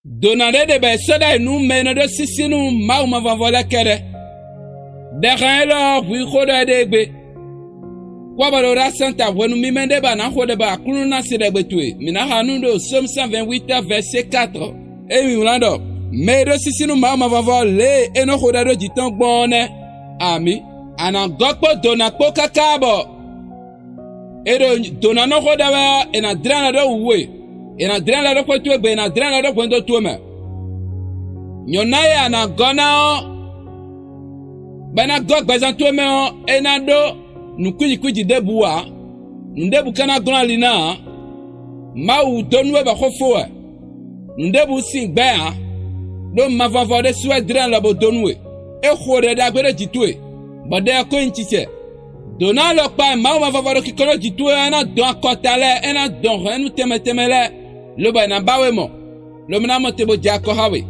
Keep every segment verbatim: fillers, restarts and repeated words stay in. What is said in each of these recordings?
Dǒ ná ɖé ɖe bɔ è sɔ́ ɖ'ayǐ nú mɛ e nɔ ɖó sísí nú Mawu mavɔvɔ lɛ́ɛ kɛ́ɖɛ́. Ɖɛhan élɔ́ ɔ́, hwi xó ɖɔ éɖée gbe. Kpɔ́ bɔ ɖo ɖo asán ta hwenu mímɛ́ ɖé bɔ a nǎ xo ɖɛ bɔ Aklúnɔ ná se ɖɛgbe towe. Mǐ ná xa nú ɖo Sómu cent vingt-huit verset quatre. Ényí mǐ wlán ɖɔ: "Mɛ e ɖó sísí nú Mawu mavɔvɔ lě e é nɔ xo ɖɛ ɖó jǐ tɔn gbɔn ɔ́ nɛ́." Amǐ. A nǎ gɔ́ kpó dǒ ná kpó káká bɔ è ɖo dǒ ná nɔ xo ɖɛ wɛ ɔ́, è nǎ dlɛ́n alɔ ɖó wǔ we; è nǎ dlɛ́n alɔ ɖó xwé towe gbe; è nǎ dlɛ́n alɔ ɖó hwendo towe mɛ. Nyɔ̌ná e a nǎ gɔ́ ná ɔ́, bɔ é ná gɔ́ gbɛzán towe mɛ ɔ́, é ná ɖó nǔ kwíji kwíji ɖěbǔ ǎ; nǔ ɖěbǔ ka ná glɔ́n ali ná ǎ. Mawu dó nú we bɔ xó fó wɛ; nǔ ɖěbǔ sin gbɛ́ ǎ; ɖó mavɔvɔ ɖésú wɛ dlɛ́n alɔ bó dó nú we. É xo ɖɛ ɖagbe ɖó jǐ towe, bɔ ɖɛ ɔ́ ko nyí cicɛ. Dǒ ná alɔkpa e Mawu mavɔvɔ ɖo kíkɔ́ ɖó jǐ towe ɔ́, é ná dɔn akɔta lɛ́ɛ; é ná dɔn hɛ̌nnu tɛnmɛ tɛnmɛ lɛ́ɛ, lobo è nǎ ba we mɔ, lobo ná mɔ te bó jɛ akɔ xá we.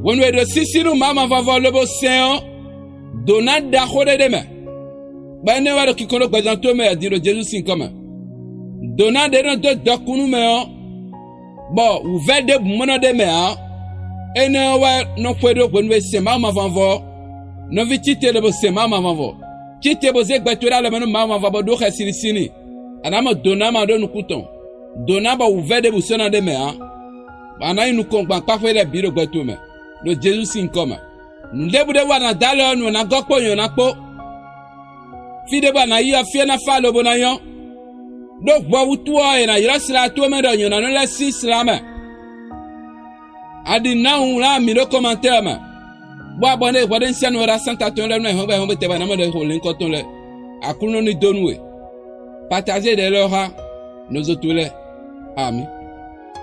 Hwenu e è ɖo sísí nú Mawu mavɔvɔ lobo sɛn ɔ́, dǒ ná ɖaxó ɖé ɖ'é mɛ, bɔ énɛ́ wɛ ɖo kíkɔ́ ɖó gbɛzán towe mɛ wɛ din ɖo Jezu sín nyǐkɔ mɛ. Dǒ ná ɖě nɔ dó dɔkun nú mɛ ɔ́, bɔ wǔvɛ́ ɖěbǔ mɔ nɔ ɖ'é mɛ ǎ. Énɛ́ ɔ́ wɛ nɔ xwedó hwenu e sɛn Mawu mavɔvɔ ɔ́. Nɔví Títe lobo sɛn Mawu mavɔvɔ. Títe bó zé gbɛ towe ɖó alɔ mɛ nú Mawu mavɔ bó ɖó xɛsi sín n'i. A nǎ mɔ dǒ ná ma ɖó nukún tɔn. Dǒ ná bɔ wǔvɛ́ ɖěbǔ sɔ́ ná ɖ'é mɛ ǎ, bɔ a nǎ nyí nukɔn gban kpáxwé lɛ́ɛ bǐ ɖo gbɛ towe mɛ, ɖo Jezu sín nyǐkɔ mɛ. Nǔ ɖěbǔ ɖé wú a nǎ dó alɔ ɔ́, nǔ ɔ́ ná gɔ́ kpó nyɔ̌ná kpó. Fí ɖěbǔ a nǎ yi ɔ́, fí ɔ́ ná fá lobo ná nyɔ́. Ɖó hwɛ wútu ɔ́, è nǎ ylɔ́ sla towe mɛ ɖɔ nyɔ̌nánɔ lɛ́ɛ sín sla mɛ. A ɖi nǎ wlán mǐ ɖó kɔmantɛ́ ɔ́ mɛ, bó wá bɔ nú hwɛɖénúsɛ́nú ɔ́ ɖo asánta tɔn lɛ́ɛ nú ɛhɔ́ngbe ɛhɔ́ngbe tɛgbɛ ná mɔ ɖɔ è xo lɛ̌ngbɔ́ tɔn lɛ́ɛ. Aklúnɔ ní dó nú we. Patajé ɖɛ élɔ́ xá nɔzo towe lɛ́ɛ. Amǐ.